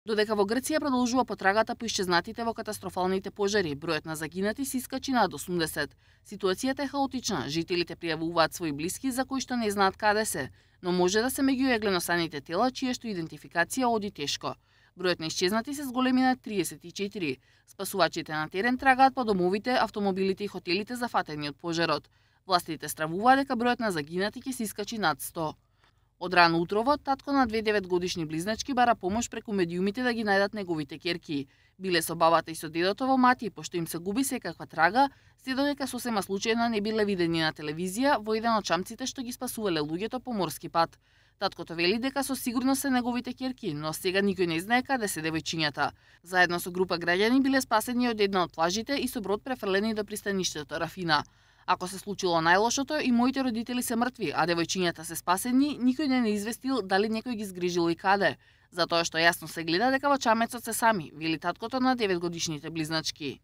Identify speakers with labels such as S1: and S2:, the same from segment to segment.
S1: Додека во Грција продолжува потрагата по исчезнатите во катастрофалните пожари, бројот на загинати се искачи над 80. Ситуацијата е хаотична, жителите пријавуваат свои блиски за кои што не знаат каде се, но може да се меѓу еглено-саните тела чија што идентификација оди тешко. Бројот на исчезнати се зголеми на 34. Спасувачите на терен трагаат по домовите, автомобилите и хотелите зафатени од пожарот. Властите стравуваат дека бројот на загинати ќе се искачи над 100. Од рано утрово, татко на 2 9-годишни близначки бара помош преку медиумите да ги најдат неговите ќерки. Биле со бабата и со дедото во Мати, пошто им се губи секаква трага, се додека сосема случајно не биле видени на телевизија во еден од чамците што ги спасувале луѓето по морски пат. Таткото вели дека со сигурност се неговите ќерки, но сега никој не знае каде се девојчињата. Заедно со група граѓани биле спасени од една од плажите и со брод префрлени до пристаништето Рафина. Ако се случило најлошото, и моите родители се мртви, а девојчињата се спасени, никој не известил дали некој ги згрижил и каде. Затоа што јасно се гледа дека во чамецот се сами, вели таткото на 9-годишните близначки.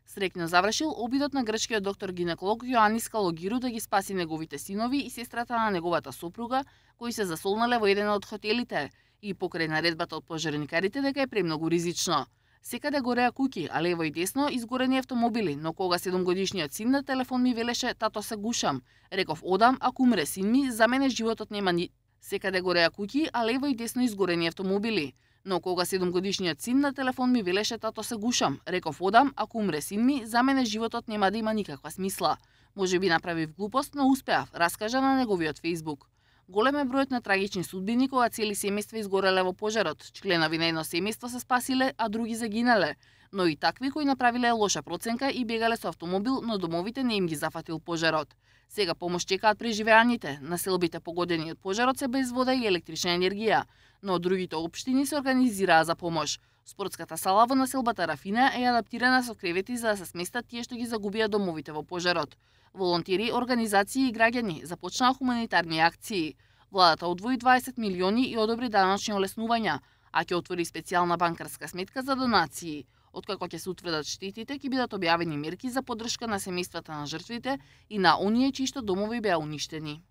S1: Среќно завршил обидот на грчкиот доктор гинеколог Јоанис Калогиру да ги спаси неговите синови и сестрата на неговата сопруга, кои се засолнале во еден од хотелите, и покрај наредбата од пожарникарите дека е премногу ризично. Секаде гореа куќи, а лево и десно изгорени автомобили, но кога 7-годишниот син на телефон ми велеше: "Тато, се гушам", реков: "Одам, ако умре син ми, за мене животот нема ни..." Секаде гореа куќи, а лево и десно изгорени автомобили. Но кога 7-годишниот син на телефон ми велеше: "Тато, се гушам", реков: "Одам, ако умре син ми, за мене животот нема да има никаква смисла. Може би направив глупост, но успеав", раскажа на неговиот Facebook. Голем е бројот на трагични судбини кога цели семејства изгореле во пожарот. Членови на едно семејство се спасиле, а други загинале. Но и такви кои направиле лоша проценка и бегале со автомобил, но домовите не им ги зафатил пожарот. Сега помош чекаат преживеаните. Населбите погодени од пожарот се без вода и електрична енергија, но другите општини се организираа за помош. Спортската сала во населбата Рафина е адаптирана со кревети за да се сместат тие што ги загубија домовите во пожарот. Волонтери, организации и граѓани започнаа хуманитарни акции. Владата одвои 20 милиони и одобри даночни олеснувања, а ќе отвори специјална банкарска сметка за донации. Откако ќе се утврдат штетите, ќе бидат објавени мерки за поддршка на семејствата на жртвите и на оние чии што домови беа уништени.